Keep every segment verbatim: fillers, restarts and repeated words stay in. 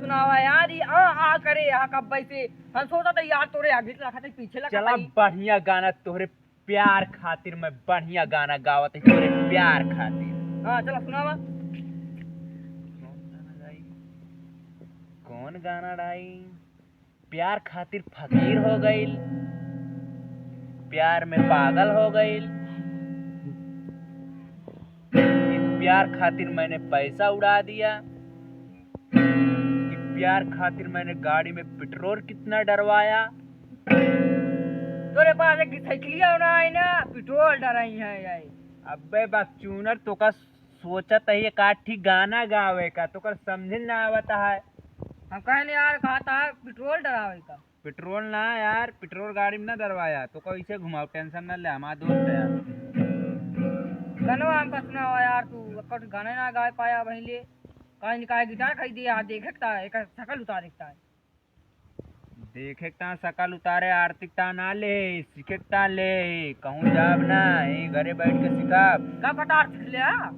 सुनावा यार, ई आ, आ करे यहाँ कब से? हम सोचत है यार तोरे आगे से रखत है, पीछे लगा चला, ताई। बढ़िया गाना तोहरे प्यार खातिर, मैं बढ़िया गाना गावत है तोहरे प्यार खातिर। हाँ, चला सुनावा। कौन गाना गाई? कौन गाना गाई? प्यार खातिर फकीर हो गइल, प्यार में पागल हो गइल, कि प्यार खातिर मैंने पैसा उड़ा दिया, कि प्यार खातिर मैंने गाड़ी में पेट्रोल कितना डरवाया। तोरे पास एक साइकिलिया होना है ना, पेट्रोल डराई है यार। अबे बकचूनर, तोका सोचत ही एक आध ठी गाना गावे का, तोकर समझे ना आवत है। हम कहने यार, कहा था पेट्रोल डरावे का। पेट्रोल ना यार, पेट्रोल गाड़ी में ना डरवाया, तोका ऐसे घुमाओ, टेंशन ना ले, हमारा दोस्त है यार। गाना हमका सुनावा यार, तू एक्को गाना ना गा पाया पहले। कहीं निकाय गिटार खरीद दिया, देखे ता, एक शकल उतारे ता। देखे ता शकल उतारे, आरती ता ना ले, सीखे ता ले, कहूँ जाब ना, यहीं घरे बैठ के सिखाब। का कटार सीख ले, हाँ?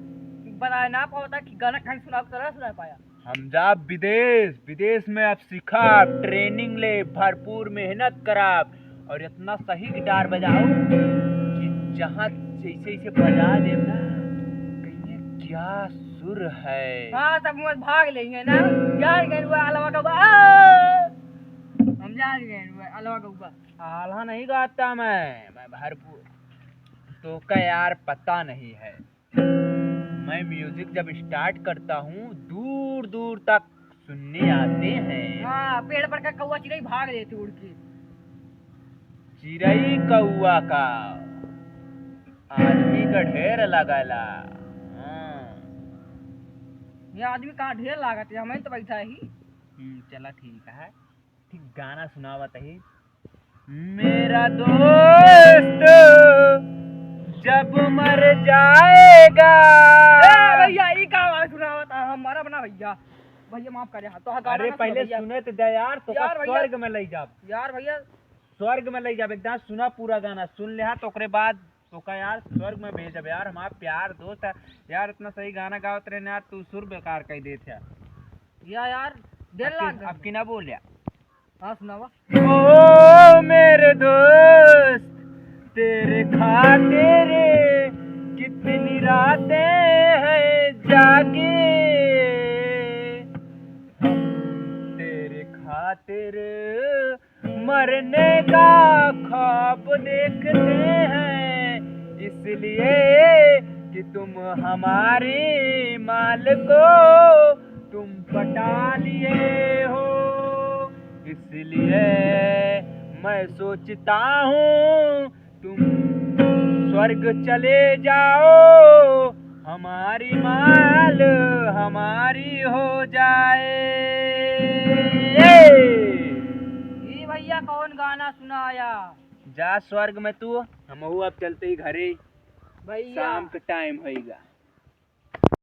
बताए ना पावता कि गाना कहीं सुनाब, तो ना सुना पाया। हम जाब विदेश, विदेश में अब सिखाब, ट्रेनिंग ले, भरपूर मेहनत कराब, और इतना सही गिटार बजाओ कि जहाँ जैसे जैसे बजा देब ना, कहिए क्या सुर है। हाँ, सब मुँह भाग लेंगे ना, जान गए हुआ अलवा का बा-, आ! हम जान गए हुआ अलवा का बा। आल्हा नहीं गाता मैं, मैं भरपूर। तोका यार पता नहीं है, मैं म्यूजिक जब स्टार्ट करता हूँ, दूर दूर तक सुनने आते हैं। हाँ, पेड़ पर का कौआ चिरई भाग लेते उड़ के। चिरई कौआ का, आदमी का ढेर लगला। हाँ। ये आदमी का ढेर लागत है, हमें तो बैठा ही। हम्म, चला ठीक है। ठीक गाना सुनावत ही। मेरा दोस्त जब मर जाएगा। ए भैया, ई का आवाज सुनावत है? हम मरब ना भैया। भैया माफ करे, हाँ, तो हाँ, गाना अरे ना सुनो पहले भैया। सुने तो दे यार, तो यार भैया। स्वर्ग में ले जाब। यार भैया। स्वर्ग में ले जाब, एकदम सुना पूरा गाना, सुन ले हाँ, तो ओकरे बाद तोका यार स्वर्ग में भेजब यार, हमार प्यार दोस्त है यार, इतना सही गाना गावत रहे ना यार, तू सुर बेकार कर देत है। या यार, दिल अब की, लाग अब की ना बोलिया। हाँ, सुनावा। ओ मेरे दोस्त, तेरे खातिर कितनी रातें हैं जागे, हम तेरे खातिर मरने का ख्वाब देखते हैं, इसलिए कि तुम हमारी माल को तुम पटा लिए हो, इसलिए मैं सोचता हूँ तुम स्वर्ग चले जाओ, हमारी माल हमारी हो जाए। ई भैया कौन गाना सुनाया? जा स्वर्ग में तू, हमहू अब चलते ही घरे, भैया। शाम का टाइम होइगा।